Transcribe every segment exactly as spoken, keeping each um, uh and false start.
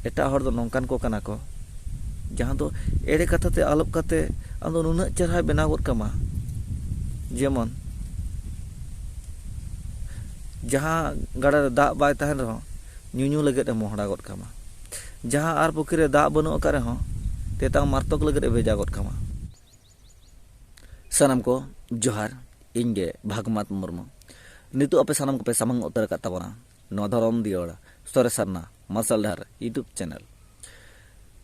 ᱮᱴᱟᱜ ᱦᱚᱲ ᱫᱚ ᱱᱚᱝᱠᱟᱱ ᱠᱚ ᱠᱟᱱᱟ ᱠᱚ, ᱡᱟᱦᱟᱸ ᱫᱚ ᱮᱲᱮ ᱠᱟᱛᱷᱟ ᱛᱮ ᱟᱞᱚᱯ ᱠᱟᱛᱮ ᱟᱢ ᱫᱚ ᱱᱩᱱᱟᱹᱜ ᱪᱮᱦᱨᱟᱭ ᱵᱮᱱᱟᱣ ᱜᱚᱫ ᱠᱟᱢᱟ᱾ ᱡᱮᱢᱚᱱ ᱡᱟᱦᱟᱸ ᱜᱟᱰᱟ ᱨᱮ ᱫᱟᱜ ᱵᱟᱭ ᱛᱟᱦᱮᱱ ᱨᱮᱦᱚᱸ ᱧᱩᱧᱩ ᱞᱟᱹᱜᱤᱫ ᱮ ᱢᱚᱦᱰᱟ ᱜᱚᱫ ᱠᱟᱢᱟ᱾ ᱡᱟᱦᱟᱸ ᱟᱨ ᱯᱩᱠᱷᱨᱤ ᱨᱮ ᱫᱟᱜ ᱵᱟᱹᱱᱩᱜ ᱟᱠᱟᱫ ᱨᱮᱦᱚᱸ ᱛᱮᱛᱟᱝ ᱢᱟᱨᱛᱚᱠ ᱞᱟᱹᱜᱤᱫ ᱮ ᱵᱷᱮᱡᱟ ᱜᱚᱫ ᱠᱟᱢᱟ᱾ ᱥᱟᱱᱟᱢ ᱠᱚ ᱡᱚᱦᱟᱨ, ᱤᱧ ᱜᱮ ᱵᱷᱟᱜᱽᱢᱟᱛ ᱢᱩᱨᱢᱩ᱾ ᱱᱤᱛᱚᱜ ᱟᱯᱮ ᱥᱟᱱᱟᱢ ᱠᱚᱯᱮ ᱥᱟᱢᱟᱝ ᱩᱛᱟᱹᱨ ᱟᱠᱟᱫ ᱛᱟᱵᱚᱱᱟ ᱱᱚᱣᱟ ᱫᱷᱚᱨᱚᱢ ᱫᱤᱭᱟᱹᱲ ᱥᱚᱨᱮᱥ ᱥᱟᱨᱱᱟ ᱢᱟᱨᱥᱟᱞ ᱰᱟᱦᱟᱨ YouTube ᱪᱮᱱᱮᱞ᱾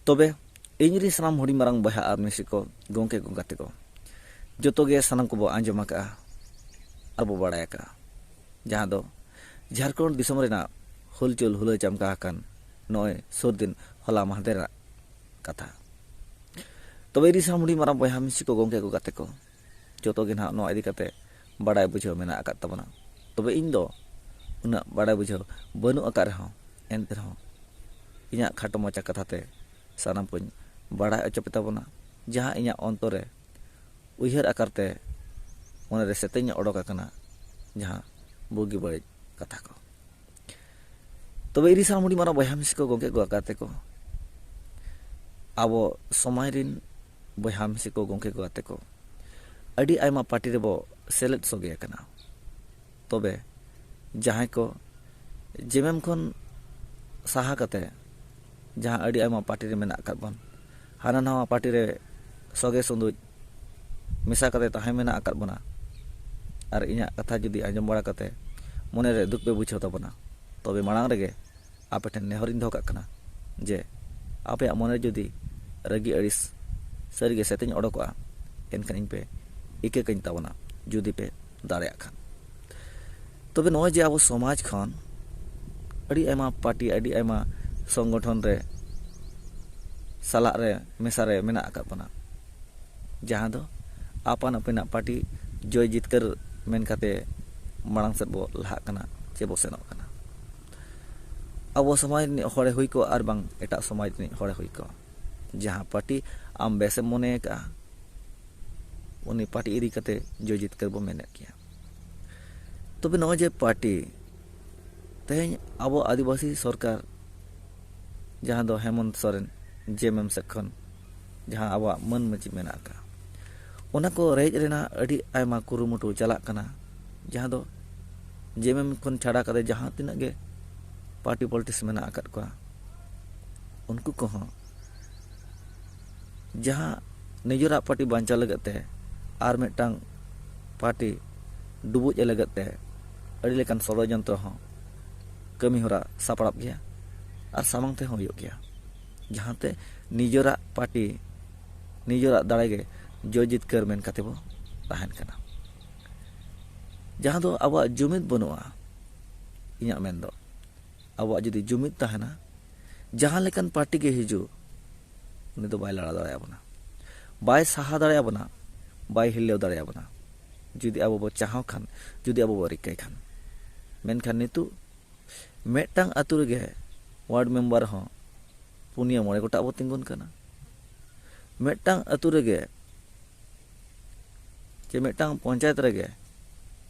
ᱛᱚᱵᱮ ᱤᱧ ᱨᱮᱱ ᱥᱟᱱᱟᱢ ᱦᱩᱰᱤᱧ ᱢᱟᱨᱟᱝ ᱵᱚᱭᱦᱟ ᱟᱨ ᱢᱤᱥᱤ ᱠᱚ, ᱜᱚᱢᱠᱮ ᱠᱚ, ᱜᱟᱛᱮ ᱠᱚ, ᱡᱚᱛᱚ ᱜᱮ ᱥᱟᱱᱟᱢ ᱠᱚᱵᱚ ᱟᱸᱡᱚᱢ ᱟᱠᱟᱫᱼᱟ ᱟᱨ ᱵᱚ ᱵᱟᱲᱟᱭ ᱟᱠᱟᱫᱼᱟ, ᱡᱟᱦᱟᱸ ᱫᱚ ᱡᱷᱟᱲᱠᱷᱚᱸᱰ ᱫᱤᱥᱚᱢ ᱨᱮᱱᱟᱜ ᱦᱩᱞᱪᱩᱞ ᱦᱩᱞᱟᱹ ᱪᱟᱢᱠᱟ ᱟᱠᱟᱱ ᱱᱚᱜᱼᱚᱭ ᱥᱩᱨ ᱫᱤᱱ ᱦᱚᱞᱟ ᱢᱟᱦᱫᱮᱨ ᱨᱮᱱᱟᱜ ᱠᱟᱛᱷᱟ᱾ ᱛᱚᱵᱮ ᱤᱧ ᱨᱮᱱ ᱥᱟᱱᱟᱢ ᱦᱩᱰᱤᱧ ᱢᱟᱨᱟᱝ ᱵᱚᱭᱦᱟ ᱢᱤᱥᱤ ᱠᱚ, ᱜᱚᱢᱠᱮ ᱠᱚ, ᱜᱟᱛᱮ ᱠᱚ, ᱡᱚᱛᱚ ᱜᱮ ᱱᱟᱦᱟᱜ ᱱᱚᱣᱟ ᱤᱫᱤ ᱠᱟᱛᱮ ᱵᱟᱲᱟᱭ ᱵᱩᱡᱷᱟᱹᱣ ᱢᱮᱱᱟᱜ ᱟᱠᱟᱫ ᱛᱟᱵᱚᱱᱟ᱾ ᱛᱚᱵᱮ ᱤᱧ ᱫᱚ ᱩᱱᱟᱹᱜ ᱵᱟᱲᱟᱭ ᱵᱩᱡᱷᱟᱹᱣ ᱵᱟᱹᱱᱩᱜ ᱟᱠᱟᱫ ᱨᱮᱦᱚᱸ, ᱮᱱᱛᱮ ᱨᱮᱦᱚᱸ ᱤᱧᱟᱹᱜ ᱠᱷᱟᱴᱚ ᱢᱟᱪᱷᱟ ᱠᱟᱛᱷᱟ ᱛᱮ ᱥᱟᱱᱟᱢ ᱠᱚᱧ ᱵᱟᱲᱟᱭ ᱦᱚᱪᱚ ᱯᱮ ᱛᱟᱵᱚᱱᱟ, ᱡᱟᱦᱟᱸ ᱤᱧᱟᱹᱜ ᱚᱱᱛᱚᱨ ᱨᱮ ᱩᱭᱦᱟᱹᱨ ᱟᱠᱟᱨ ᱛᱮ ᱢᱚᱱᱮ ᱨᱮ ᱥᱮᱛᱮᱧ ᱚᱰᱚᱠ ᱟᱠᱟᱱᱟ, ᱡᱟᱦᱟᱸ ᱵᱩᱜᱤ ᱵᱟᱹᱲᱤᱡ ᱠᱟᱛᱷᱟ ᱠᱚ᱾ ᱛᱚᱵᱮ ᱤᱧ ᱨᱮᱱ ᱥᱟᱱᱟᱢ ᱦᱩᱰᱤᱧ ᱢᱟᱨᱟᱝ ᱵᱚᱭᱦᱟ ᱢᱤᱥᱤ ᱠᱚ, ᱜᱚᱢᱠᱮ ᱠᱚ, ᱜᱟᱛᱮ ᱠᱚ, ᱟᱵᱚ ᱥᱚᱢᱟᱡᱽ ᱨᱮᱱ ᱵᱚᱭᱦᱟ ᱢᱤᱥᱤ ᱠᱚ, ᱜᱚᱢᱠᱮ ᱠᱚ, ᱜᱟᱛᱮ ᱠᱚ, ᱟᱹᱰᱤ ᱟᱭᱢᱟ ᱯᱟᱨᱴᱤ ᱨᱮᱵᱚ ᱥᱮᱞᱮᱫ ᱥᱚᱜᱮ ᱟᱠᱟᱱᱟ᱾ ᱛᱚᱵᱮ ᱡᱟᱦᱟᱸᱭ ᱠᱚ ᱡᱮᱢᱮᱢ ᱠᱷᱚᱱ ᱥᱟᱦᱟ ᱠᱟᱛᱮ ᱡᱟᱦᱟᱸ ᱟᱹᱰᱤ ᱟᱭᱢᱟ ᱯᱟᱨᱴᱤ ᱨᱮ ᱢᱮᱱᱟᱜ ᱟᱠᱟᱫ ᱵᱚᱱ, ᱦᱟᱱᱟ ᱱᱟᱣᱟ ᱯᱟᱨᱴᱤ ᱨᱮ ᱥᱚᱜᱮ ᱥᱩᱸᱫᱩᱡ ᱢᱮᱥᱟ ᱠᱟᱛᱮ ᱛᱟᱦᱮᱸ ᱢᱮᱱᱟᱜ ᱟᱠᱟᱫ ᱵᱚᱱᱟ᱾ ᱟᱨ ᱤᱧᱟᱹᱜ ᱠᱟᱛᱷᱟ ᱡᱩᱫᱤ ᱟᱸᱡᱚᱢ ᱵᱟᱲᱟ ᱠᱟᱛᱮ ᱢᱚᱱᱮᱨᱮ ᱫᱩᱠ ᱯᱮ ᱵᱩᱡᱷᱟᱹᱣ ᱛᱟᱵᱚᱱᱟ, ᱛᱚᱵᱮ ᱢᱟᱲᱟᱝ ᱨᱮᱜᱮ ᱟᱯᱮ ᱴᱷᱮᱱ ᱱᱮᱦᱚᱨᱤᱧ ᱫᱚᱦᱚ ᱠᱟᱜ ᱠᱟᱱᱟ ᱡᱮ ᱟᱯᱮᱭᱟᱜ ᱢᱚᱱᱮ ᱡᱩᱫᱤ ᱨᱟᱹᱜᱤ ᱟᱹᱲᱤᱥ ᱥᱟᱹᱨᱤᱜᱮ ᱥᱮᱛᱮᱧ ᱚᱰᱚᱠᱚᱜᱼᱟ, ᱮᱱᱠᱷᱟᱱ ᱤᱧ ᱯᱮ ᱤᱠᱟᱹ ᱠᱟᱹᱧ ᱛᱟᱵᱚᱱᱟ, ᱡᱩᱫᱤ ᱯᱮ ᱫᱟᱲᱮᱭᱟᱜ ᱠᱷᱟᱱ᱾ ᱛᱚᱵᱮ ᱱᱚᱜᱼᱚᱭ ᱡᱮ ᱟᱵᱚ ᱥᱚᱢᱟᱡᱽ ᱠᱷᱚᱱ ᱟᱹᱰᱤ ᱟᱭᱢᱟ ᱯᱟᱨᱴᱤ, ᱟᱹᱰᱤ ᱟᱭᱢᱟ ᱥᱚᱝᱜᱚᱴᱷᱚᱱ ᱨᱮ ᱥᱟᱞᱟᱜ ᱨᱮ ᱢᱮᱥᱟ ᱨᱮ ᱢᱮᱱᱟᱜ ᱟᱠᱟᱫ ᱵᱚᱱᱟ, ᱡᱟᱦᱟᱸ ᱫᱚ ᱟᱯᱟᱱ ᱟᱹᱯᱤᱱᱟᱜ ᱯᱟᱨᱴᱤ ᱡᱚᱭ ᱡᱤᱛᱠᱟᱹᱨ ᱢᱮᱱ ᱠᱟᱛᱮ ᱢᱟᱲᱟᱝ ᱥᱮᱫ ᱵᱚ ᱞᱟᱦᱟᱜ ᱠᱟᱱᱟ ᱪᱮ ᱵᱚ ᱥᱮᱱᱚᱜ ᱠᱟᱱᱟ᱾ ᱟᱵᱚ ᱥᱚᱢᱟᱡᱽ ᱨᱤᱱᱤᱡ ᱦᱚᱲᱮ ᱦᱩᱭ ᱠᱚᱜ ᱟᱨ ᱵᱟᱝ ᱮᱴᱟᱜ ᱥᱚᱢᱟᱡᱽ ᱨᱤᱱᱤᱡ ᱦᱚᱲᱮ ᱦᱩᱭ ᱠᱚᱜ, ᱡᱟᱦᱟᱸ ᱯᱟᱨᱴᱤ ᱟᱢ ᱵᱮᱥᱮᱢ ᱢᱚᱱᱮ ᱟᱠᱟᱫᱼᱟ, ᱩᱱᱤ ᱯᱟᱨᱴᱤ ᱤᱫᱤ ᱠᱟᱛᱮ ᱡᱚᱭ ᱡᱤᱛᱠᱟᱹᱨ ᱵᱚ ᱢᱮᱱᱮᱫ ᱜᱮᱭᱟ᱾ ᱛᱚᱵᱮ ᱱᱚᱜᱼᱚᱭ ᱡᱮ ᱯᱟᱨᱴᱤ ᱛᱮᱦᱮᱧ ᱟᱵᱚ ᱟᱹᱫᱤᱵᱟᱹᱥᱤ ᱥᱚᱨᱠᱟᱨ ᱡᱟᱦᱟᱸ ᱫᱚ ᱦᱮᱢᱚᱱᱛ ᱥᱚᱨᱮᱱ ᱡᱮᱢᱮᱢ ᱥᱮᱫ ᱠᱷᱚᱱ ᱡᱟᱦᱟᱸ ᱟᱵᱚᱣᱟᱜ ᱢᱟᱹᱱ ᱢᱟᱹᱪᱤ ᱢᱮᱱᱟᱜ ᱟᱠᱟᱫ, ᱚᱱᱟ ᱠᱚ ᱨᱮᱡ ᱨᱮᱱᱟᱜ ᱟᱹᱰᱤ ᱟᱭᱢᱟ ᱠᱩᱨᱩᱢᱩᱴᱩ ᱪᱟᱞᱟᱜ ᱠᱟᱱᱟ᱾ ᱡᱟᱦᱟᱸ ᱫᱚ ᱡᱮᱢᱮᱢ ᱠᱷᱚᱱ ᱪᱷᱟᱰᱟ ᱠᱟᱛᱮ ᱡᱟᱦᱟᱸ ᱛᱤᱱᱟᱹᱜ ᱜᱮ ᱯᱟᱨᱴᱤ ᱯᱚᱞᱤᱴᱤᱠᱥ ᱢᱮᱱᱟᱜ ᱟᱠᱟᱫ ᱠᱚᱣᱟ, ᱩᱱᱠᱩ ᱠᱚᱦᱚᱸ ᱡᱟᱦᱟᱸ ᱱᱤᱡᱮᱨᱟᱜ ᱯᱟᱨᱴᱤ ᱵᱟᱧᱪᱟᱣ ᱞᱟᱹᱜᱤᱫ ᱛᱮ ᱟᱨ ᱢᱤᱫᱴᱟᱝ ᱯᱟᱨᱴᱤ ᱰᱩᱵᱩᱡ ᱮ ᱞᱟᱹᱜᱤᱫ ᱛᱮ ᱟᱹᱰᱤ ᱞᱮᱠᱟᱱ ᱥᱚᱲᱚᱡᱚᱱᱛᱨᱚ ᱦᱚᱸ ᱠᱟᱹᱢᱤ ᱦᱚᱨᱟ ᱥᱟᱯᱲᱟᱜ ᱜᱮᱭᱟ ᱟᱨ ᱥᱟᱢᱟᱝ ᱛᱮᱦᱚᱸ ᱦᱩᱭᱩᱜ ᱜᱮᱭᱟ, ᱡᱟᱦᱟᱸᱛᱮ ᱱᱤᱡᱮᱨᱟᱜ ᱯᱟᱨᱴᱤ ᱱᱤᱡᱮᱨᱟᱜ ᱫᱟᱲᱮ ᱜᱮ ᱡᱚᱭ ᱡᱤᱛᱠᱟᱹᱨ ᱢᱮᱱ ᱠᱟᱛᱮ ᱵᱚ ᱛᱟᱦᱮᱱ ᱠᱟᱱᱟ᱾ ᱡᱟᱦᱟᱸ ᱫᱚ ᱟᱵᱚᱣᱟᱜ ᱡᱩᱢᱤᱫ ᱵᱟᱹᱱᱩᱜᱼᱟ᱾ ᱤᱧᱟᱹᱜ ᱢᱮᱱ ᱫᱚ ᱟᱵᱚᱣᱟᱜ ᱡᱩᱫᱤ ᱡᱩᱢᱤᱫ ᱛᱟᱦᱮᱱᱟ, ᱡᱟᱦᱟᱸ ᱞᱮᱠᱟᱱ ᱯᱟᱨᱴᱤ ᱜᱮ ᱦᱤᱡᱩᱜ, ᱩᱱᱤ ᱫᱚ ᱵᱟᱭ ᱞᱟᱲᱟ ᱫᱟᱲᱮᱭᱟᱵᱚᱱᱟ, ᱵᱟᱭ ᱥᱟᱦᱟ ᱫᱟᱲᱮᱭᱟᱵᱚᱱᱟ, ᱵᱟᱭ ᱦᱤᱨᱞᱟᱹᱣ ᱫᱟᱲᱮᱭᱟᱵᱚᱱᱟ, ᱡᱩᱫᱤ ᱟᱵᱚ ᱵᱚ ᱪᱟᱦᱟᱣ ᱠᱷᱟᱱ, ᱡᱩᱫᱤ ᱟᱵᱚ ᱵᱚ ᱨᱤᱠᱟᱹᱭ ᱠᱷᱟᱱ᱾ ᱢᱮᱱᱠᱷᱟᱱ ᱱᱤᱛᱚᱜ ᱢᱤᱫᱴᱟᱝ ᱟᱹᱛᱩ ᱨᱮᱜᱮ ᱣᱟᱨᱰ ᱢᱮᱢᱵᱟᱨ ᱦᱚᱸ ᱯᱩᱱᱭᱟᱹ ᱢᱚᱬᱮ ᱜᱚᱴᱟᱜ ᱵᱚ ᱛᱤᱸᱜᱩᱱ ᱠᱟᱱᱟ᱾ ᱢᱤᱫᱴᱟᱝ ᱟᱹᱛᱩ ᱨᱮᱜᱮ ᱪᱮ ᱢᱤᱫᱴᱟᱝ ᱯᱚᱧᱪᱟᱭᱮᱛ ᱨᱮᱜᱮ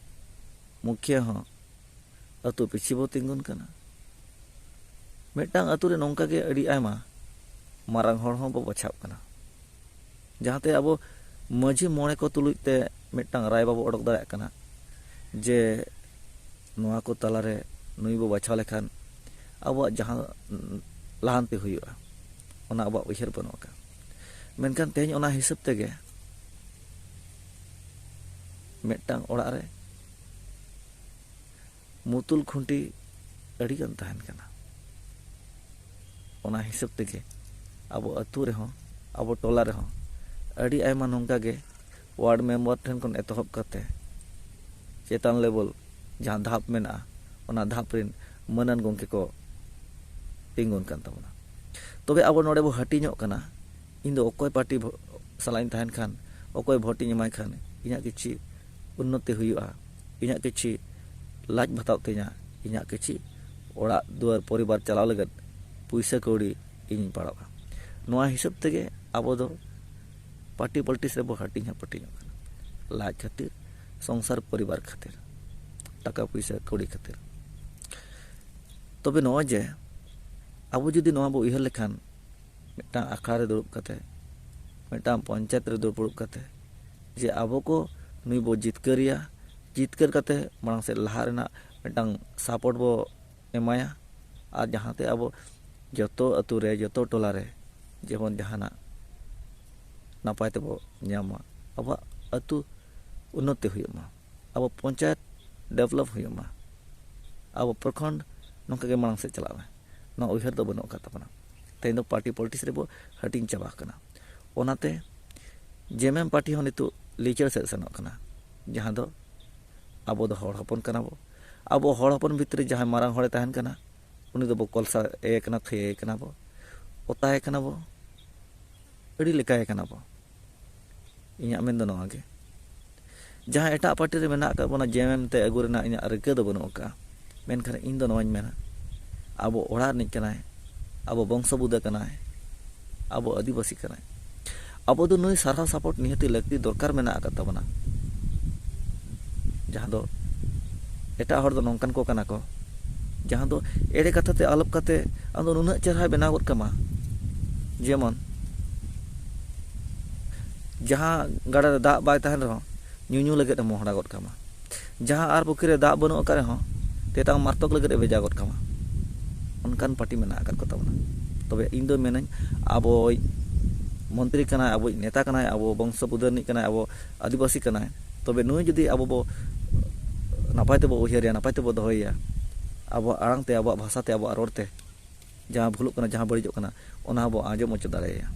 ᱢᱩᱠᱷᱤᱭᱟᱹ ᱦᱚᱸ ᱟᱹᱛᱩ ᱯᱤᱪᱷᱤ ᱵᱚ ᱛᱤᱸᱜᱩᱱ ᱠᱟᱱᱟ᱾ ᱢᱤᱫᱴᱟᱝ ᱟᱹᱛᱩ ᱨᱮ ᱱᱚᱝᱠᱟ ᱜᱮ ᱟᱹᱰᱤ ᱟᱭᱢᱟ ᱢᱟᱨᱟᱝ ᱦᱚᱲ ᱦᱚᱸ ᱵᱚ ᱵᱟᱪᱷᱟᱜ ᱠᱟᱱᱟ, ᱡᱟᱦᱟᱸᱛᱮ ᱟᱵᱚ ᱢᱟᱹᱡᱷᱤ ᱢᱚᱬᱮ ᱠᱚ ᱛᱩᱞᱩᱡ ᱛᱮ ᱢᱤᱫᱴᱟᱝ ᱨᱟᱭ ᱵᱟᱵᱚ ᱚᱰᱚᱠ ᱫᱟᱲᱮᱭᱟᱜ ᱠᱟᱱᱟ ᱡᱮ ᱱᱚᱣᱟ ᱠᱚ ᱛᱟᱞᱟᱨᱮ ᱱᱩᱭ ᱵᱚ ᱵᱟᱪᱷᱟᱣ ᱞᱮᱠᱷᱟᱱ ᱟᱵᱚᱣᱟᱜ ᱡᱟᱦᱟᱸ ᱞᱟᱦᱟᱱᱛᱤ ᱦᱩᱭᱩᱜᱼᱟ, ᱚᱱᱟ ᱟᱵᱚᱣᱟᱜ ᱩᱭᱦᱟᱹᱨ ᱵᱟᱹᱱᱩᱜ ᱟᱠᱟᱫ᱾ ᱢᱮᱱᱠᱷᱟᱱ ᱛᱮᱦᱮᱧ ᱚᱱᱟ ᱦᱤᱥᱟᱹᱵ ᱛᱮᱜᱮ ᱢᱤᱫᱴᱟᱝ ᱚᱲᱟᱜ ᱨᱮ ᱢᱩᱛᱩᱞ ᱠᱷᱩᱱᱴᱤ ᱟᱹᱰᱤᱜᱟᱱ ᱛᱟᱦᱮᱱ ᱠᱟᱱᱟ᱾ ᱚᱱᱟ ᱦᱤᱥᱟᱹᱵ ᱛᱮᱜᱮ ᱟᱵᱚ ᱟᱹᱛᱩ ᱨᱮᱦᱚᱸ, ᱟᱵᱚ ᱴᱚᱞᱟ ᱨᱮᱦᱚᱸ ᱟᱹᱰᱤ ᱟᱭᱢᱟ ᱱᱚᱝᱠᱟ ᱜᱮ ᱣᱟᱨᱰ ᱢᱮᱢᱵᱟᱨ ᱴᱷᱮᱱ ᱠᱷᱚᱱ ᱮᱛᱚᱦᱚᱵ ᱠᱟᱛᱮ ᱪᱮᱛᱟᱱ ᱞᱮᱵᱮᱞ ᱡᱟᱦᱟᱸ ᱫᱷᱟᱯ ᱢᱮᱱᱟᱜᱼᱟ, ᱚᱱᱟ ᱫᱷᱟᱯ ᱨᱮᱱ ᱢᱟᱹᱱᱟᱱ ᱜᱚᱢᱠᱮ ᱠᱚ ᱛᱤᱸᱜᱩᱱ ᱠᱟᱱ ᱛᱟᱵᱚᱱᱟ᱾ ᱛᱚᱵᱮ ᱟᱵᱚ ᱱᱚᱰᱮ ᱵᱚ ᱦᱟᱹᱴᱤᱧᱚᱜ ᱠᱟᱱᱟ, ᱤᱧ ᱫᱚ ᱚᱠᱚᱭ ᱯᱟᱨᱴᱤ ᱵᱷᱚ-, ᱥᱟᱞᱟᱜ ᱤᱧ ᱛᱟᱦᱮᱱ ᱠᱷᱟᱱ, ᱚᱠᱚᱭ ᱵᱷᱳᱴ ᱤᱧ ᱮᱢᱟᱭ ᱠᱷᱟᱱ ᱤᱧᱟᱹᱜ ᱠᱤᱪᱷᱤ ᱩᱱᱱᱚᱛᱤ ᱦᱩᱭᱩᱜᱼᱟ, ᱤᱧᱟᱹᱜ ᱠᱤᱪᱷᱤ ᱞᱟᱡ ᱵᱷᱟᱛᱟᱣ ᱛᱤᱧᱟ, ᱤᱧᱟᱹᱜ ᱠᱤᱪᱷᱤ ᱚᱲᱟᱜ ᱫᱩᱣᱟᱹᱨ ᱯᱚᱨᱤᱵᱟᱨ ᱪᱟᱞᱟᱣ ᱞᱟᱹᱜᱤᱫ ᱯᱩᱭᱥᱟᱹ ᱠᱟᱹᱣᱰᱤ ᱤᱧ ᱯᱟᱲᱟᱜᱼᱟ᱾ ᱱᱚᱣᱟ ᱦᱤᱥᱟᱹᱵ ᱛᱮᱜᱮ ᱟᱵᱚ ᱫᱚ ᱯᱟᱨᱴᱤ ᱯᱚᱞᱤᱴᱤᱠᱥ ᱨᱮᱵᱚ ᱦᱟᱹᱴᱤᱧ ᱦᱟᱹᱯᱟᱹᱴᱤᱧᱚᱜ ᱠᱟᱱᱟ, ᱞᱟᱡ ᱠᱷᱟᱹᱛᱤᱨ, ᱥᱚᱝᱥᱟᱨ ᱯᱚᱨᱤᱵᱟᱨ ᱠᱷᱟᱹᱛᱤᱨ, ᱴᱟᱠᱟ ᱯᱩᱭᱥᱟᱹ ᱠᱟᱹᱣᱰᱤ ᱠᱷᱟᱹᱛᱤᱨ᱾ ᱛᱚᱵᱮ ᱱᱚᱜᱼᱚᱭ ᱡᱮ ᱟᱵᱚ ᱡᱩᱫᱤ ᱱᱚᱣᱟ ᱵᱚ ᱩᱭᱦᱟᱹᱨ ᱞᱮᱠᱷᱟᱱ, ᱢᱤᱫᱴᱟᱝ ᱟᱠᱷᱲᱟ ᱨᱮ ᱫᱩᱲᱩᱵ ᱠᱟᱛᱮ, ᱢᱤᱫᱴᱟᱝ ᱯᱚᱧᱪᱟᱭᱮᱛ ᱨᱮ ᱫᱩᱲᱩᱵ ᱠᱟᱛᱮ, ᱡᱮ ᱟᱵᱚ ᱠᱚ ᱱᱩᱭ ᱵᱚ ᱡᱤᱛᱠᱟᱹᱨᱮᱭᱟ, ᱡᱤᱛᱠᱟᱹᱨ ᱠᱟᱛᱮ ᱢᱟᱲᱟᱝ ᱥᱮᱫ ᱞᱟᱦᱟ ᱨᱮᱱᱟᱜ ᱢᱤᱫᱴᱟᱝ ᱥᱟᱯᱳᱨᱴ ᱵᱚ ᱮᱢᱟᱭᱟ᱾ ᱟᱨ ᱡᱟᱦᱟᱸᱛᱮ ᱟᱵᱚ ᱡᱚᱛᱚ ᱟᱹᱛᱩ ᱨᱮ, ᱡᱚᱛᱚ ᱴᱚᱞᱟ ᱨᱮ ᱡᱮᱢᱚᱱ ᱡᱟᱦᱟᱱᱟᱜ ᱱᱟᱯᱟᱭ ᱛᱮᱵᱚ ᱧᱟᱢ ᱢᱟ, ᱟᱵᱚᱣᱟᱜ ᱟᱹᱛᱩ ᱩᱱᱱᱚᱛᱤ ᱦᱩᱭᱩᱜ ᱢᱟ, ᱟᱵᱚ ᱯᱚᱧᱪᱟᱭᱮᱛ ᱰᱮᱵᱷᱞᱚᱯ ᱦᱩᱭᱩᱜ ᱢᱟ, ᱟᱵᱚ ᱯᱨᱚᱠᱷᱚᱸᱰ ᱱᱚᱝᱠᱟ ᱜᱮ ᱢᱟᱲᱟᱝ ᱥᱮᱫ ᱪᱟᱞᱟᱜ ᱢᱟ, ᱱᱚᱣᱟ ᱩᱭᱦᱟᱹᱨ ᱫᱚ ᱵᱟᱹᱱᱩᱜ ᱟᱠᱟᱫ ᱛᱟᱵᱚᱱᱟ᱾ ᱛᱮᱦᱮᱧ ᱫᱚ ᱯᱟᱨᱴᱤ ᱯᱚᱞᱤᱴᱤᱠᱥ ᱨᱮᱵᱚ ᱦᱟᱹᱴᱤᱧ ᱪᱟᱵᱟ ᱟᱠᱟᱱᱟ᱾ ᱚᱱᱟᱛᱮ ᱡᱮᱢᱮᱢ ᱯᱟᱨᱴᱤ ᱦᱚᱸ ᱱᱤᱛᱚᱜ ᱞᱤᱪᱟᱹᱲ ᱥᱮᱫ ᱥᱮᱱᱚᱜ ᱠᱟᱱᱟ, ᱡᱟᱦᱟᱸ ᱫᱚ ᱟᱵᱚ ᱫᱚ ᱦᱚᱲ ᱦᱚᱯᱚᱱ ᱠᱟᱱᱟ ᱵᱚ᱾ ᱟᱵᱚ ᱦᱚᱲ ᱦᱚᱯᱚᱱ ᱵᱷᱤᱛᱨᱤ ᱡᱟᱦᱟᱸᱭ ᱢᱟᱨᱟᱝ ᱦᱚᱲᱮ ᱛᱟᱦᱮᱱ ᱠᱟᱱᱟ, ᱩᱱᱤ ᱫᱚᱵᱚ ᱠᱚᱞᱥᱟ ᱮ ᱠᱟᱱᱟ, ᱛᱷᱟᱹᱭᱟᱹ ᱠᱟᱱᱟ ᱵᱚ, ᱚᱛᱟᱭ ᱠᱟᱱᱟ ᱵᱚ, ᱟᱹᱰᱤ ᱞᱮᱠᱟᱭ ᱠᱟᱱᱟ ᱵᱚ᱾ ᱤᱧᱟᱹᱜ ᱢᱮᱱ ᱫᱚ ᱱᱚᱣᱟ ᱜᱮ, ᱡᱟᱦᱟᱸ ᱮᱴᱟᱜ ᱯᱟᱨᱴᱤ ᱨᱮ ᱢᱮᱱᱟᱜ ᱟᱠᱟᱫ ᱵᱚᱱᱟ, ᱡᱮᱢᱮᱢ ᱛᱮ ᱟᱹᱜᱩ ᱨᱮᱱᱟᱜ ᱤᱧᱟᱹᱜ ᱨᱤᱠᱟᱹ ᱫᱚ ᱵᱟᱹᱱᱩᱜ ᱟᱠᱟᱫᱼᱟ, ᱢᱮᱱᱠᱷᱟᱱ ᱤᱧ ᱫᱚ ᱱᱚᱣᱟᱧ ᱢᱮᱱᱟ, ᱟᱵᱚ ᱚᱲᱟᱜ ᱨᱤᱱᱤᱡ ᱠᱟᱱᱟᱭ, ᱟᱵᱚ ᱵᱚᱝᱥᱚ ᱵᱩᱫᱟᱹ ᱠᱟᱱᱟᱭ, ᱟᱵᱚ ᱟᱹᱫᱤᱵᱟᱹᱥᱤ ᱠᱟᱱᱟᱭ᱾ ᱟᱵᱚ ᱫᱚ ᱱᱩᱭ ᱥᱟᱨᱦᱟᱣ ᱥᱟᱯᱳᱨᱴ ᱱᱤᱦᱟᱹᱛᱤ ᱞᱟᱹᱠᱛᱤ ᱫᱚᱨᱠᱟᱨ ᱢᱮᱱᱟᱜ ᱟᱠᱟᱫ ᱛᱟᱵᱚᱱᱟ, ᱡᱟᱦᱟᱸ ᱫᱚ ᱮᱴᱟᱜ ᱦᱚᱲ ᱫᱚ ᱱᱚᱝᱠᱟᱱ ᱠᱚ ᱠᱟᱱᱟ ᱠᱚ, ᱡᱟᱦᱟᱸ ᱫᱚ ᱮᱲᱮ ᱠᱟᱛᱷᱟ ᱛᱮ ᱟᱞᱚᱯ ᱠᱟᱛᱮ ᱟᱢ ᱫᱚ ᱱᱩᱱᱟᱹᱜ ᱪᱮᱦᱨᱟᱭ ᱵᱮᱱᱟᱣ ᱜᱚᱫ ᱠᱟᱢᱟ᱾ ᱡᱮᱢᱚᱱ ᱡᱟᱦᱟᱸ ᱜᱟᱰᱟ ᱨᱮ ᱫᱟᱜ ᱵᱟᱭ ᱛᱟᱦᱮᱱ ᱨᱮᱦᱚᱸ, ᱧᱩᱧᱩ ᱞᱟᱹᱜᱤᱫ ᱮ ᱢᱚᱦᱰᱟ ᱜᱚᱫ ᱠᱟᱢᱟ᱾ ᱡᱟᱦᱟᱸ ᱟᱨ ᱯᱩᱠᱷᱨᱤ ᱨᱮ ᱫᱟᱜ ᱵᱟᱹᱱᱩᱜ ᱟᱠᱟᱫ ᱨᱮᱦᱚᱸ, ᱛᱮᱛᱟᱝ ᱢᱟᱨᱛᱚᱠ ᱞᱟᱹᱜᱤᱫ ᱮ ᱵᱷᱮᱡᱟ ᱜᱚᱫ ᱠᱟᱢᱟ᱾ ᱚᱱᱠᱟᱱ ᱯᱟᱨᱴᱤ ᱢᱮᱱᱟᱜ ᱟᱠᱟᱫ ᱠᱚ ᱛᱟᱵᱚᱱᱟ᱾ ᱛᱚᱵᱮ ᱤᱧ ᱫᱚ ᱢᱮᱱᱟᱹᱧ, ᱟᱵᱚᱭᱤᱡ ᱢᱚᱱᱛᱨᱤ ᱠᱟᱱᱟᱭ, ᱟᱵᱚᱭᱤᱡ ᱱᱮᱛᱟ ᱠᱟᱱᱟᱭ, ᱟᱵᱚ ᱵᱚᱝᱥᱚ ᱯᱩᱫᱟᱹᱨ ᱨᱤᱱᱤᱡ ᱠᱟᱱᱟᱭ, ᱟᱵᱚ ᱟᱹᱫᱤᱵᱟᱹᱥᱤ ᱠᱟᱱᱟᱭ, ᱛᱚᱵᱮ ᱱᱩᱭ ᱡᱩᱫᱤ ᱟᱵᱚ ᱵᱚ ᱱᱟᱯᱟᱭ ᱛᱮᱵᱚ ᱩᱭᱦᱟᱹᱨᱮᱭᱟ, ᱱᱟᱯᱟᱭ ᱛᱮᱵᱚ ᱫᱚᱦᱚᱭᱮᱭᱟ, ᱟᱵᱚᱣᱟᱜ ᱟᱲᱟᱝ ᱛᱮ, ᱟᱵᱚᱣᱟᱜ ᱵᱷᱟᱥᱟ ᱛᱮ, ᱟᱵᱚᱣᱟᱜ ᱨᱚᱲ ᱛᱮ, ᱡᱟᱦᱟᱸ ᱵᱷᱩᱞᱩᱜ ᱠᱟᱱᱟ, ᱡᱟᱦᱟᱸ ᱵᱟᱹᱲᱤᱡᱚᱜ ᱠᱟᱱᱟ, ᱚᱱᱟ ᱦᱚᱸᱵᱚ ᱟᱸᱡᱚᱢ ᱦᱚᱪᱚ ᱫᱟᱲᱮᱭᱟᱭᱟ᱾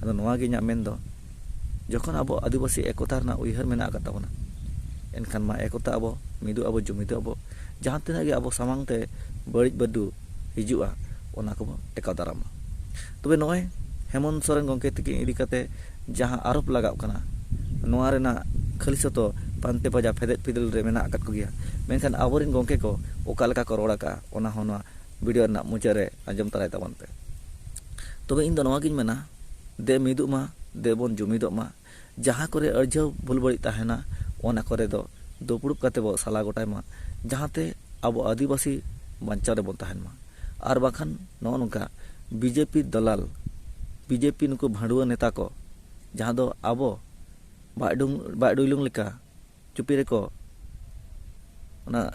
ᱟᱫᱚ ᱱᱚᱣᱟ ᱜᱮ ᱤᱧᱟᱹᱜ ᱢᱮᱱ ᱫᱚ, ᱡᱚᱠᱷᱚᱱ ᱟᱵᱚ ᱟᱹᱫᱤᱵᱟᱹᱥᱤ ᱮᱠᱚᱛᱟ ᱨᱮᱱᱟᱜ ᱩᱭᱦᱟᱹᱨ ᱢᱮᱱᱟᱜ ᱟᱠᱟᱫ ᱛᱟᱵᱚᱱᱟ, ᱮᱱᱠᱷᱟᱱ ᱢᱟ ᱮᱠᱚᱛᱟ ᱟᱵᱚ, ᱢᱤᱫᱚᱜ ᱟᱵᱚ, ᱡᱩᱢᱤᱫᱚᱜ ᱟᱵᱚ᱾ ᱡᱟᱦᱟᱸ ᱛᱤᱱᱟᱹᱜ ᱜᱮ ᱟᱵᱚ ᱥᱟᱢᱟᱝ ᱛᱮ ᱵᱟᱹᱲᱤᱡ ᱵᱟᱹᱰᱩ ᱦᱤᱡᱩᱜᱼᱟ, ᱚᱱᱟ ᱠᱚᱵᱚ ᱴᱮᱠᱟᱣ ᱫᱟᱨᱟᱢᱟ᱾ ᱛᱚᱵᱮ ᱱᱚᱜᱼᱚᱭ ᱦᱮᱢᱚᱱᱛ ᱥᱚᱨᱮᱱ ᱜᱚᱢᱠᱮ ᱛᱤᱠᱤᱱ ᱤᱫᱤ ᱠᱟᱛᱮ ᱡᱟᱦᱟᱸ ᱟᱨᱳᱯ ᱞᱟᱜᱟᱣ ᱠᱟᱱᱟ, ᱱᱚᱣᱟ ᱨᱮᱱᱟᱜ ᱠᱷᱟᱹᱞᱤ ᱥᱚᱛᱚ ᱯᱟᱱᱛᱮ ᱯᱟᱸᱡᱟ ᱯᱷᱮᱫᱮᱫ ᱯᱷᱤᱫᱮᱞ ᱨᱮ ᱢᱮᱱᱟᱜ ᱟᱠᱟᱫ ᱠᱚᱜᱮᱭᱟ᱾ ᱢᱮᱱᱠᱷᱟᱱ ᱟᱵᱚᱨᱮᱱ ᱜᱚᱢᱠᱮ ᱠᱚ ᱚᱠᱟ ᱞᱮᱠᱟ ᱠᱚ ᱨᱚᱲ ᱟᱠᱟᱫᱼᱟ, ᱚᱱᱟ ᱦᱚᱸ ᱱᱚᱣᱟ ᱵᱷᱤᱰᱤᱭᱳ ᱨᱮᱱᱟᱜ ᱢᱩᱪᱟᱹᱫ ᱨᱮ ᱟᱸᱡᱚᱢ ᱛᱟᱨᱟᱭ ᱛᱟᱵᱚᱱ ᱯᱮ᱾ ᱛᱚᱵᱮ ᱤᱧ ᱫᱚ ᱱᱚᱣᱟ ᱜᱤᱧ ᱢᱮᱱᱟ, ᱫᱮ ᱢᱤᱫᱚᱜ ᱢᱟ, ᱫᱮ ᱵᱚᱱ ᱡᱩᱢᱤᱫᱚᱜ ᱢᱟ᱾ ᱡᱟᱦᱟᱸ ᱠᱚᱨᱮ ᱟᱹᱲᱡᱷᱟᱹᱣ ᱵᱷᱩᱞ ᱵᱟᱹᱲᱤᱡ ᱛᱟᱦᱮᱱᱟ, ᱚᱱᱟ ᱠᱚᱨᱮ ᱫᱚ ᱫᱩᱯᱲᱩᱵ ᱠᱟᱛᱮ ᱵᱚ ᱥᱟᱞᱟ ᱜᱚᱴᱟᱭ ᱢᱟ, ᱡᱟᱦᱟᱸᱛᱮ ᱟᱵᱚ ᱟᱹᱫᱤᱵᱟᱹᱥᱤ ᱵᱟᱧᱪᱟᱣ ᱨᱮᱵᱚᱱ ᱛᱟᱦᱮᱱ ᱢᱟ᱾ ᱟᱨ ᱵᱟᱝᱠᱷᱟᱱ ᱱᱚᱜᱼᱚ ᱱᱚᱝᱠᱟ ᱵᱤᱡᱮᱯᱤ ᱫᱟᱞᱟᱞ, ᱵᱤᱡᱮᱯᱤ ᱱᱩᱠᱩ ᱵᱷᱟᱹᱰᱩᱣᱟᱹ ᱱᱮᱛᱟ ᱠᱚ, ᱡᱟᱦᱟᱸ ᱫᱚ ᱟᱵᱚ ᱵᱟᱜᱰᱩᱝ ᱵᱟᱜᱰᱩᱭᱞᱩᱝ ᱞᱮᱠᱟ ᱪᱩᱯᱤ ᱨᱮᱠᱚ ᱚᱱᱟ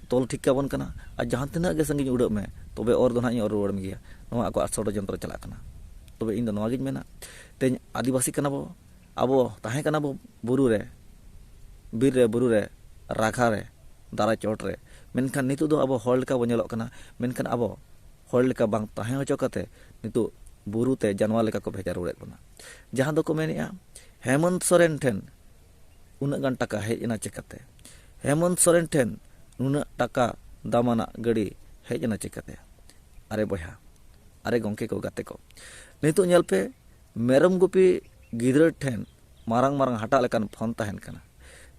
ᱛᱚᱞ ᱴᱷᱤᱠ ᱠᱟᱵᱚᱱ ᱠᱟᱱᱟ᱾ ᱟᱨ ᱡᱟᱦᱟᱸ ᱛᱤᱱᱟᱹᱜ ᱜᱮ ᱥᱟᱺᱜᱤᱧ ᱩᱰᱟᱹᱜ ᱢᱮ, ᱛᱚᱵᱮ ᱚᱨ ᱫᱚ ᱱᱟᱦᱟᱜ ᱤᱧ ᱚᱨ ᱨᱩᱣᱟᱹᱲ ᱢᱮᱜᱮᱭᱟ᱾ ᱱᱚᱣᱟ ᱟᱠᱚᱣᱟᱜ ᱥᱚᱲᱚᱡᱚᱱᱛᱨᱚ ᱪᱟᱞᱟᱜ ᱠᱟᱱᱟ᱾ ᱛᱚᱵᱮ ᱤᱧ ᱫᱚ ᱱᱚᱣᱟᱜᱤᱧ ᱢᱮᱱᱟ, ᱛᱮᱦᱮᱧ ᱟᱹᱫᱤᱵᱟᱹᱥᱤ ᱠᱟᱱᱟ ᱵᱚ, ᱟᱵᱚ ᱛᱟᱦᱮᱸ ᱠᱟᱱᱟ ᱵᱚ ᱵᱩᱨᱩ ᱨᱮ, ᱵᱤᱨ ᱨᱮ, ᱵᱩᱨᱩ ᱨᱮ, ᱨᱟᱠᱷᱟ ᱨᱮ, ᱫᱟᱨᱮ ᱪᱚᱴ ᱨᱮ, ᱢᱮᱱᱠᱷᱟᱱ ᱱᱤᱛᱚᱜ ᱫᱚ ᱟᱵᱚ ᱦᱚᱲ ᱞᱮᱠᱟ ᱵᱚ ᱧᱮᱞᱚᱜ ᱠᱟᱱᱟ᱾ ᱢᱮᱱᱠᱷᱟᱱ ᱟᱵᱚ ᱦᱚᱲ ᱞᱮᱠᱟ ᱵᱟᱝ ᱛᱟᱦᱮᱸ ᱦᱚᱪᱚ ᱠᱟᱛᱮ ᱱᱤᱛᱚᱜ ᱵᱩᱨᱩ ᱛᱮ ᱡᱟᱱᱣᱟᱨ ᱞᱮᱠᱟ ᱠᱚ ᱵᱷᱮᱡᱟ ᱨᱩᱣᱟᱹᱲᱮᱫ ᱵᱚᱱᱟ᱾ ᱡᱟᱦᱟᱸ ᱫᱚᱠᱚ ᱢᱮᱱᱮᱫᱼᱟ, ᱦᱮᱢᱚᱱᱛ ᱥᱚᱨᱮᱱ ᱴᱷᱮᱱ ᱩᱱᱟᱹᱜ ᱜᱟᱱ ᱴᱟᱠᱟ ᱦᱮᱡ ᱮᱱᱟ ᱪᱤᱠᱟᱹᱛᱮ? ᱦᱮᱢᱚᱱᱛ ᱥᱚᱨᱮᱱ ᱴᱷᱮᱱ ᱱᱩᱱᱟᱹᱜ ᱴᱟᱠᱟ ᱫᱟᱢᱟᱱᱟᱜ ᱜᱟᱹᱰᱤ ᱦᱮᱡ ᱮᱱᱟ ᱪᱤᱠᱟᱹᱛᱮ? ᱟᱨᱮ ᱵᱚᱭᱦᱟ, ᱟᱨᱮ ᱜᱚᱢᱠᱮ ᱠᱚ, ᱜᱟᱛᱮ ᱠᱚ, ᱱᱤᱛᱚᱜ ᱧᱮᱞ ᱯᱮ, ᱢᱮᱨᱚᱢ ᱜᱩᱯᱤ ᱜᱤᱫᱽᱨᱟᱹ ᱴᱷᱮᱱ ᱢᱟᱨᱟᱝ ᱢᱟᱨᱟᱝ ᱦᱟᱴᱟᱜ ᱞᱮᱠᱟᱱ ᱯᱷᱳᱱ ᱛᱟᱦᱮᱱ ᱠᱟᱱᱟ᱾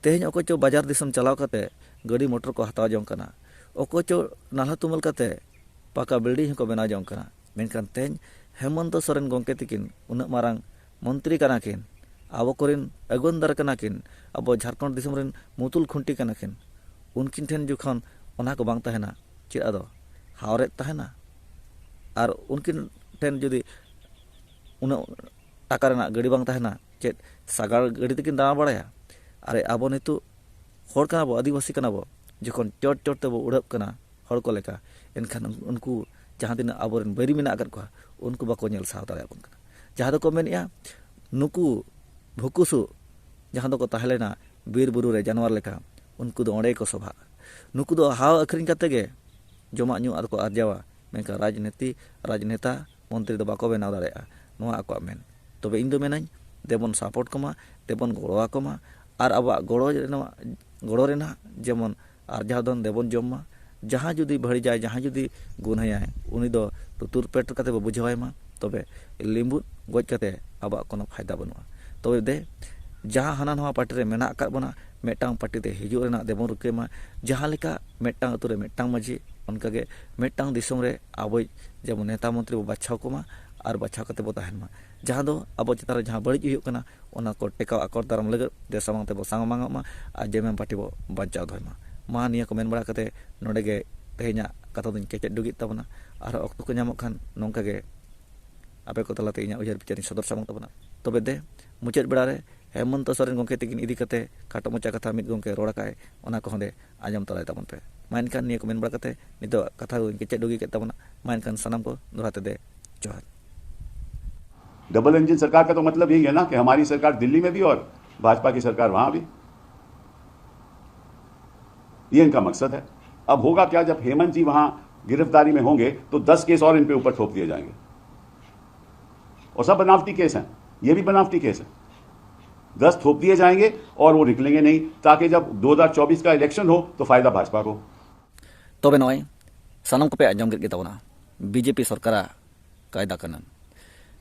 ᱛᱮᱦᱮᱧ ᱚᱠᱚᱭ ᱪᱚ ᱵᱟᱡᱟᱨ ᱫᱤᱥᱚᱢ ᱪᱟᱞᱟᱣ ᱠᱟᱛᱮ ᱜᱟᱹᱰᱤ ᱢᱚᱴᱚᱨ ᱠᱚ ᱦᱟᱛᱟᱣ ᱡᱚᱝ ᱠᱟᱱᱟ, ᱚᱠᱚᱭ ᱪᱚ ᱱᱟᱞᱦᱟ ᱛᱩᱢᱟᱹᱞ ᱠᱟᱛᱮ ᱯᱟᱠᱟ ᱵᱤᱞᱰᱤᱝ ᱦᱚᱸᱠᱚ ᱵᱮᱱᱟᱣ ᱡᱚᱝ ᱠᱟᱱᱟ᱾ ᱢᱮᱱᱠᱷᱟᱱ ᱛᱮᱦᱮᱧ ᱦᱮᱢᱚᱱᱛᱚ ᱥᱚᱨᱮᱱ ᱜᱚᱢᱠᱮ ᱛᱤᱠᱤᱱ ᱩᱱᱟᱹᱜ ᱢᱟᱨᱟᱝ ᱢᱚᱱᱛᱨᱤ ᱠᱟᱱᱟ ᱠᱤᱱ, ᱟᱵᱚ ᱠᱚᱨᱮᱱ ᱟᱹᱜᱩᱣᱟᱹᱱ ᱫᱟᱨ ᱠᱟᱱᱟ ᱠᱤᱱ, ᱟᱵᱚ ᱡᱷᱟᱲᱠᱷᱚᱸᱰ ᱫᱤᱥᱚᱢ ᱨᱮᱱ ᱢᱩᱛᱩᱞ ᱠᱷᱩᱱᱴᱤ ᱠᱟᱱᱟ ᱠᱤᱱ᱾ ᱩᱱᱠᱤᱱ ᱴᱷᱮᱱ ᱡᱚᱠᱷᱚᱱ ᱚᱱᱟ ᱠᱚ ᱵᱟᱝ ᱛᱟᱦᱮᱱᱟ, ᱪᱮᱫ ᱟᱫᱚ ᱦᱟᱣᱨᱮᱫ ᱛᱟᱦᱮᱱᱟ? ᱟᱨ ᱩᱱᱠᱤᱱ ᱴᱷᱮᱱ ᱡᱩᱫᱤ ᱩᱱᱟᱹᱜ ᱴᱟᱠᱟ ᱨᱮᱱᱟᱜ ᱜᱟᱹᱰᱤ ᱵᱟᱝ ᱛᱟᱦᱮᱱᱟ, ᱪᱮᱫ ᱥᱟᱜᱟᱲ ᱜᱟᱹᱰᱤ ᱛᱮᱠᱤᱱ ᱫᱟᱬᱟ ᱵᱟᱲᱟᱭᱟ? ᱟᱨᱮ, ᱟᱵᱚ ᱱᱤᱛᱚᱜ ᱦᱚᱲ ᱠᱟᱱᱟ ᱵᱚ, ᱟᱹᱫᱤᱵᱟᱹᱥᱤ ᱠᱟᱱᱟ ᱵᱚ, ᱡᱚᱠᱷᱚᱱ ᱪᱚᱴ ᱪᱚᱴ ᱛᱮᱵᱚ ᱩᱰᱟᱹᱜ ᱠᱟᱱᱟ ᱦᱚᱲ ᱠᱚ ᱞᱮᱠᱟ, ᱮᱱᱠᱷᱟᱱ ᱩᱱᱠᱩ ᱡᱟᱦᱟᱸ ᱛᱤᱱᱟᱹᱜ ᱟᱵᱚᱨᱮᱱ ᱵᱟᱹᱭᱨᱤ ᱢᱮᱱᱟᱜ ᱟᱠᱟᱫ ᱠᱚᱣᱟ, ᱩᱱᱠᱩ ᱵᱟᱠᱚ ᱧᱮᱞ ᱥᱟᱦᱟᱣ ᱫᱟᱲᱮᱭᱟᱵᱚᱱ ᱠᱟᱱᱟ᱾ ᱡᱟᱦᱟᱸ ᱫᱚᱠᱚ ᱢᱮᱱᱮᱫᱼᱟ, ᱱᱩᱠᱩ ᱵᱷᱩᱠᱩᱥᱩ ᱡᱟᱦᱟᱸ ᱫᱚᱠᱚ ᱛᱟᱦᱮᱸ ᱞᱮᱱᱟ ᱵᱤᱨ ᱵᱩᱨᱩ ᱨᱮ ᱡᱟᱱᱣᱟᱨ ᱞᱮᱠᱟ, ᱩᱱᱠᱩ ᱫᱚ ᱚᱸᱰᱮ ᱜᱮᱠᱚ ᱥᱚᱵᱷᱟᱜᱼᱟ᱾ ᱱᱩᱠᱩ ᱫᱚ ᱦᱟᱣ ᱟᱹᱠᱷᱨᱤᱧ ᱠᱟᱛᱮ ᱜᱮ ᱡᱚᱢᱟᱜ ᱧᱩᱣᱟᱜ ᱫᱚᱠᱚ ᱟᱨᱡᱟᱣᱟ, ᱢᱮᱱᱠᱷᱟᱱ ᱨᱟᱡᱽᱱᱤᱛᱤ, ᱨᱟᱡᱽᱱᱮᱛᱟ, ᱢᱚᱱᱛᱨᱤ ᱫᱚ ᱵᱟᱠᱚ ᱵᱮᱱᱟᱣ ᱫᱟᱲᱮᱭᱟᱜᱼᱟ, ᱱᱚᱣᱟ ᱟᱠᱚᱣᱟᱜ ᱢᱮᱱ᱾ ᱛᱚᱵᱮ ᱤᱧ ᱫᱚ ᱢᱮᱱᱟᱹᱧ, ᱫᱮᱵᱚᱱ ᱥᱟᱯᱳᱨᱴ ᱠᱚᱢᱟ, ᱫᱮᱵᱚᱱ ᱜᱚᱲᱚ ᱟᱠᱚᱢᱟ, ᱟᱨ ᱟᱵᱚᱣᱟᱜ ᱜᱚᱲᱚ ᱨᱮᱱᱟᱜ, ᱜᱚᱲᱚ ᱨᱮᱱᱟᱜ ᱡᱮᱢᱚᱱ ᱟᱨᱡᱟᱣ ᱫᱷᱚᱱ ᱫᱮᱵᱚᱱ ᱡᱚᱢ ᱢᱟ᱾ ᱡᱟᱦᱟᱸ ᱡᱩᱫᱤ ᱵᱷᱟᱹᱲᱤᱡᱟᱭ, ᱡᱟᱦᱟᱸᱭ ᱡᱩᱫᱤ ᱜᱩᱱᱦᱟᱹᱭᱟᱭ, ᱩᱱᱤ ᱫᱚ ᱞᱩᱛᱩᱨ ᱯᱮᱴ ᱠᱟᱛᱮ ᱵᱚ ᱵᱩᱡᱷᱟᱹᱣᱟᱭ ᱢᱟ, ᱛᱚᱵᱮ ᱞᱤᱸᱵᱩᱫ ᱜᱚᱡ ᱠᱟᱛᱮ ᱟᱵᱚᱣᱟᱜ ᱠᱳᱱᱳ ᱯᱷᱟᱭᱫᱟ ᱵᱟᱹᱱᱩᱜᱼᱟ᱾ ᱛᱚᱵᱮ ᱫᱮ, ᱡᱟᱦᱟᱸ ᱦᱟᱱᱟ ᱱᱟᱣᱟ ᱯᱟᱨᱴᱤ ᱨᱮ ᱢᱮᱱᱟᱜ ᱟᱠᱟᱫ ᱵᱚᱱᱟ, ᱢᱤᱫᱴᱟᱝ ᱯᱟᱨᱴᱤ ᱛᱮ ᱦᱤᱡᱩᱜ ᱨᱮᱱᱟᱜ ᱫᱮᱵᱚᱱ ᱨᱤᱠᱟᱹᱭ ᱢᱟ᱾ ᱡᱟᱦᱟᱸ ᱞᱮᱠᱟ ᱢᱤᱫᱴᱟᱝ ᱟᱹᱛᱩ ᱨᱮ ᱢᱤᱫᱴᱟᱝ ᱢᱟᱹᱡᱷᱤ, ᱚᱱᱠᱟᱜᱮ ᱢᱤᱫᱴᱟᱝ ᱫᱤᱥᱚᱢ ᱨᱮ ᱟᱵᱚᱭᱤᱡ ᱡᱮᱢᱚᱱ ᱱᱮᱛᱟ ᱢᱚᱱᱛᱨᱤ ᱵᱚ ᱵᱟᱪᱷᱟᱣ ᱠᱚᱢᱟ ᱟᱨ ᱵᱟᱪᱷᱟᱣ ᱠᱟᱛᱮ ᱵᱚ ᱛᱟᱦᱮᱱ ᱢᱟ, ᱡᱟᱦᱟᱸ ᱫᱚ ᱟᱵᱚ ᱪᱮᱛᱟᱱ ᱨᱮ ᱡᱟᱦᱟᱸ ᱵᱟᱹᱲᱤᱡ ᱦᱩᱭᱩᱜ ᱠᱟᱱᱟ, ᱚᱱᱟ ᱠᱚ ᱴᱮᱠᱟᱣ ᱟᱠᱚᱴ ᱫᱟᱨᱟᱢ ᱞᱟᱹᱜᱤᱫ ᱫᱮᱥ ᱥᱟᱢᱟᱝ ᱛᱮᱵᱚ ᱥᱟᱢᱟᱝᱚᱜ ᱢᱟ ᱟᱨ ᱡᱮᱢᱮᱢ ᱯᱟᱨᱴᱤ ᱵᱚ ᱵᱟᱧᱪᱟᱣ ᱫᱚᱦᱚᱭ ᱢᱟ᱾ ᱢᱟ ᱱᱤᱭᱟᱹ ᱠᱚ ᱢᱮᱱ ᱵᱟᱲᱟ ᱠᱟᱛᱮ ᱱᱚᱰᱮ ᱜᱮ ᱛᱮᱦᱮᱧᱟᱜ ᱠᱟᱛᱷᱟ ᱫᱚᱧ ᱠᱮᱪᱮᱫ ᱰᱩᱜᱤᱜ ᱛᱟᱵᱚᱱᱟ᱾ ᱟᱨᱦᱚᱸ ᱚᱠᱛᱚ ᱠᱚ ᱧᱟᱢᱚᱜ ᱠᱷᱟᱱ ᱱᱚᱝᱠᱟ ᱜᱮ ᱟᱯᱮ ᱠᱚ ᱛᱟᱞᱟᱛᱮ ᱤᱧᱟᱹᱜ ᱩᱭᱦᱟᱹᱨ ᱵᱤᱪᱟᱹᱨᱤᱧ ᱥᱚᱫᱚᱨ ᱥᱟᱢᱟᱝ ᱛᱟᱵᱚᱱᱟ᱾ ᱛᱚᱵᱮ ᱫᱮ, ᱢᱩᱪᱟᱹᱫ ᱵᱮᱲᱟ ᱨᱮ ᱦᱮᱢᱚᱱᱛᱚ ᱥᱚᱨᱮᱱ ᱜᱚᱢᱠᱮ ᱛᱤᱠᱤᱱ ᱤᱫᱤ ᱠᱟᱛᱮ ᱠᱷᱟᱴᱚ ᱢᱚᱪᱟ ᱠᱟᱛᱷᱟ ᱢᱤᱫ ᱜᱚᱢᱠᱮ ᱨᱚᱲ ᱟᱠᱟᱫ, ᱚᱱᱟ ᱠᱚᱦᱚᱸ ᱫᱮ ᱟᱸᱡᱚᱢ ᱛᱟᱨᱟᱭ ᱛᱟᱵᱚᱱ ᱯᱮ᱾ ᱢᱟ ᱮᱱᱠᱷᱟᱱ ᱱᱤᱭᱟᱹ ᱠᱚ ᱢᱮᱱ ᱵᱟᱲᱟ ᱠᱟᱛᱮ ᱱᱤᱛᱚᱜ ᱠᱟᱛᱷᱟ ᱫᱚᱧ ᱠᱮᱪᱮᱫ ᱰᱩᱜᱤ ᱠᱮᱫ ᱛᱟᱵᱚᱱᱟ᱾ ᱢᱟ ᱮᱱᱠᱷᱟᱱ ᱥᱟᱱᱟᱢ ᱠᱚ ᱫᱚᱦᱲᱟ ᱛᱮ ᱫᱮ ᱡᱚᱦᱟᱨ᱾ डबल इंजन सरकार का तो मतलब यही है ना कि हमारी सरकार दिल्ली में भी और भाजपा की सरकार वहां भी। ये इनका मकसद है। अब होगा क्या, जब हेमंत जी वहां गिरफ्तारी में होंगे तो दस केस और इन पे ऊपर थोप दिए जाएंगे, और सब बनावटी केस हैं, ये भी बनावटी केस है। दस थोप दिए जाएंगे और वो निकलेंगे नहीं, ताकि जब दो हज़ार चौबीस का इलेक्शन हो तो फायदा भाजपा को। ᱛᱚᱵᱮ ᱱᱚᱜᱼᱚᱭ ᱥᱟᱱᱟᱢ ᱠᱚᱯᱮ ᱟᱸᱡᱚᱢ ᱠᱮᱫ ᱜᱮ ᱛᱟᱵᱚᱱᱟ ᱵᱤᱡᱮᱯᱤ ᱥᱚᱨᱠᱟᱨᱟᱜ ᱠᱟᱭᱫᱟ ᱠᱟᱹᱱᱩᱱ᱾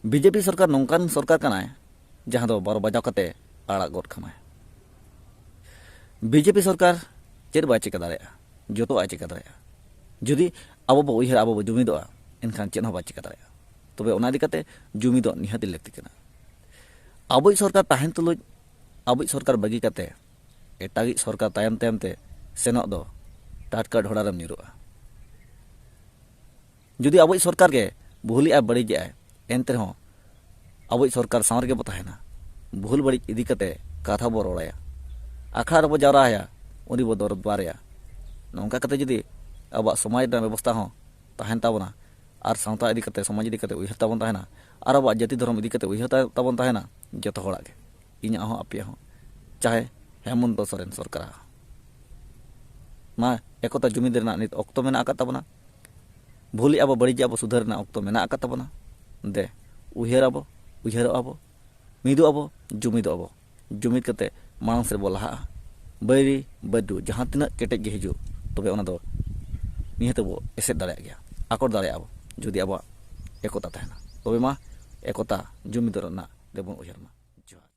ᱵᱤᱡᱮᱯᱤ ᱥᱚᱨᱠᱟᱨ ᱱᱚᱝᱠᱟᱱ ᱥᱚᱨᱠᱟᱨ ᱠᱟᱱᱟᱭ, ᱡᱟᱦᱟᱸ ᱫᱚ ᱵᱟᱨᱚ ᱵᱟᱡᱟᱣ ᱠᱟᱛᱮ ᱟᱲᱟᱜ ᱜᱚᱫ ᱠᱟᱢᱟᱭ᱾ ᱵᱤᱡᱮᱯᱤ ᱥᱚᱨᱠᱟᱨ ᱪᱮᱫ ᱵᱟᱭ ᱪᱤᱠᱟᱹ ᱫᱟᱲᱮᱭᱟᱜᱼᱟ? ᱡᱚᱛᱚᱣᱟᱜ ᱮ ᱪᱤᱠᱟᱹ ᱫᱟᱲᱮᱭᱟᱜᱼᱟ᱾ ᱡᱩᱫᱤ ᱟᱵᱚ ᱵᱚ ᱩᱭᱦᱟᱹᱨᱟ, ᱟᱵᱚ ᱵᱚ ᱡᱩᱢᱤᱫᱚᱜᱼᱟ, ᱮᱱᱠᱷᱟᱱ ᱪᱮᱫ ᱦᱚᱸ ᱵᱟᱭ ᱪᱤᱠᱟᱹ ᱫᱟᱲᱮᱭᱟᱜᱼᱟ᱾ ᱛᱚᱵᱮ ᱚᱱᱟ ᱤᱫᱤ ᱠᱟᱛᱮ ᱡᱩᱢᱤᱫᱚᱜ ᱱᱤᱦᱟᱹᱛᱤ ᱞᱟᱹᱠᱛᱤ ᱠᱟᱱᱟ᱾ ᱟᱵᱚᱭᱤᱡ ᱥᱚᱨᱠᱟᱨ ᱛᱟᱦᱮᱱ ᱛᱩᱞᱩᱡ ᱟᱵᱚᱭᱤᱡ ᱥᱚᱨᱠᱟᱨ ᱵᱟᱹᱜᱤ ᱠᱟᱛᱮ ᱮᱴᱟᱜᱤᱡ ᱥᱚᱨᱠᱟᱨ ᱛᱟᱭᱚᱢ ᱛᱟᱭᱚᱢ ᱛᱮ ᱥᱮᱱᱚᱜ ᱫᱚ ᱴᱟᱴᱠᱟ ᱰᱷᱚᱲᱟ ᱨᱮᱢ ᱧᱩᱨᱩᱜᱼᱟ᱾ ᱡᱩᱫᱤ ᱟᱵᱚᱭᱤᱡ ᱥᱚᱨᱠᱟᱨ ᱜᱮ ᱵᱷᱩᱞᱮᱜᱼᱟᱭ, ᱵᱟᱹᱲᱤᱡᱮᱜᱼᱟᱭ, ᱮᱱᱛᱮ ᱨᱮᱦᱚᱸ ᱟᱵᱚᱭᱤᱡ ᱥᱚᱨᱠᱟᱨ ᱥᱟᱶ ᱨᱮᱜᱮ ᱵᱚ ᱛᱟᱦᱮᱱᱟ, ᱵᱷᱩᱞ ᱵᱟᱹᱲᱤᱡ ᱤᱫᱤ ᱠᱟᱛᱮ ᱠᱟᱛᱷᱟ ᱵᱚ ᱨᱚᱲᱟᱭᱟ, ᱟᱠᱷᱲᱟ ᱨᱮᱵᱚ ᱡᱟᱣᱨᱟᱭᱟ, ᱩᱱᱤ ᱵᱚ ᱫᱚᱨᱵᱟᱨᱮᱭᱟ᱾ ᱱᱚᱝᱠᱟ ᱠᱟᱛᱮ ᱡᱩᱫᱤ ᱟᱵᱚᱣᱟᱜ ᱥᱚᱢᱟᱡᱽ ᱨᱮᱱᱟᱜ ᱵᱮᱵᱚᱥᱛᱷᱟ ᱦᱚᱸ ᱛᱟᱦᱮᱱ ᱛᱟᱵᱚᱱᱟ, ᱟᱨ ᱥᱟᱶᱛᱟ ᱤᱫᱤ ᱠᱟᱛᱮ, ᱥᱚᱢᱟᱡᱽ ᱤᱫᱤ ᱠᱟᱛᱮ ᱩᱭᱦᱟᱹᱨ ᱛᱟᱵᱚᱱ ᱛᱟᱦᱮᱱᱟ, ᱟᱨ ᱟᱵᱚᱣᱟᱜ ᱡᱟᱹᱛᱤ ᱫᱷᱚᱨᱚᱢ ᱤᱫᱤ ᱠᱟᱛᱮ ᱩᱭᱦᱟᱹᱨ ᱛᱟ-, ᱛᱟᱵᱚᱱ ᱛᱟᱦᱮᱱᱟ, ᱡᱚᱛᱚ ᱦᱚᱲᱟᱜ ᱜᱮ, ᱤᱧᱟᱹᱜ ᱦᱚᱸ, ᱟᱯᱮᱭᱟᱜ ᱦᱚᱸ, ᱪᱟᱦᱮ ᱦᱮᱢᱚᱱᱛᱚ ᱥᱚᱨᱮᱱ ᱥᱚᱨᱠᱟᱨᱟᱜ ᱦᱚᱸ᱾ ᱢᱟ, ᱮᱠᱚᱛᱟ ᱡᱩᱢᱤᱫ ᱨᱮᱱᱟᱜ ᱱᱤᱛ ᱚᱠᱛᱚ ᱢᱮᱱᱟᱜ ᱟᱠᱟᱫ ᱛᱟᱵᱚᱱᱟ᱾ ᱵᱷᱩᱞᱮᱜᱼᱟ ᱵᱚ, ᱵᱟᱹᱲᱤᱡᱮᱜᱼᱟ ᱵᱚ, ᱥᱩᱫᱷᱟᱹᱨ ᱨᱮᱱᱟᱜ ᱚᱠᱛᱚ ᱢᱮᱱᱟᱜ ᱟᱠᱟᱫ ᱛᱟᱵᱚᱱᱟ᱾ ᱫᱮ, ᱩᱭᱦᱟᱹᱨ ᱟᱵᱚ, ᱩᱭᱦᱟᱹᱨᱚᱜᱼᱟ ᱵᱚ, ᱢᱤᱫᱚᱜ ᱟᱵᱚ, ᱡᱩᱢᱤᱫᱚᱜ ᱟᱵᱚ᱾ ᱡᱩᱢᱤᱫ ᱠᱟᱛᱮ ᱢᱟᱲᱟᱝ ᱥᱮᱫ ᱵᱚ ᱞᱟᱦᱟᱜᱼᱟ᱾ ᱵᱟᱹᱭᱨᱤ ᱵᱟᱹᱨᱰᱩ ᱡᱟᱦᱟᱸ ᱛᱤᱱᱟᱹᱜ ᱠᱮᱴᱮᱡ ᱜᱮ ᱦᱤᱡᱩᱜ, ᱛᱚᱵᱮ ᱚᱱᱟ ᱫᱚ ᱱᱤᱦᱟᱹᱛ ᱵᱚ ᱮᱥᱮᱫ ᱫᱟᱲᱮᱭᱟᱜ ᱜᱮᱭᱟ, ᱟᱠᱚᱴ ᱫᱟᱲᱮᱭᱟᱜᱼᱟ ᱵᱚ, ᱡᱩᱫᱤ ᱟᱵᱚᱣᱟᱜ ᱮᱠᱚᱛᱟ ᱛᱟᱦᱮᱱᱟ᱾ ᱛᱚᱵᱮ ᱢᱟ, ᱮᱠᱚᱛᱟ ᱡᱩᱢᱤᱫ ᱨᱮᱱᱟᱜ ᱫᱮᱵᱚᱱ ᱩᱭᱦᱟᱹᱨ ᱢᱟ᱾ ᱡᱚᱦᱟᱨ᱾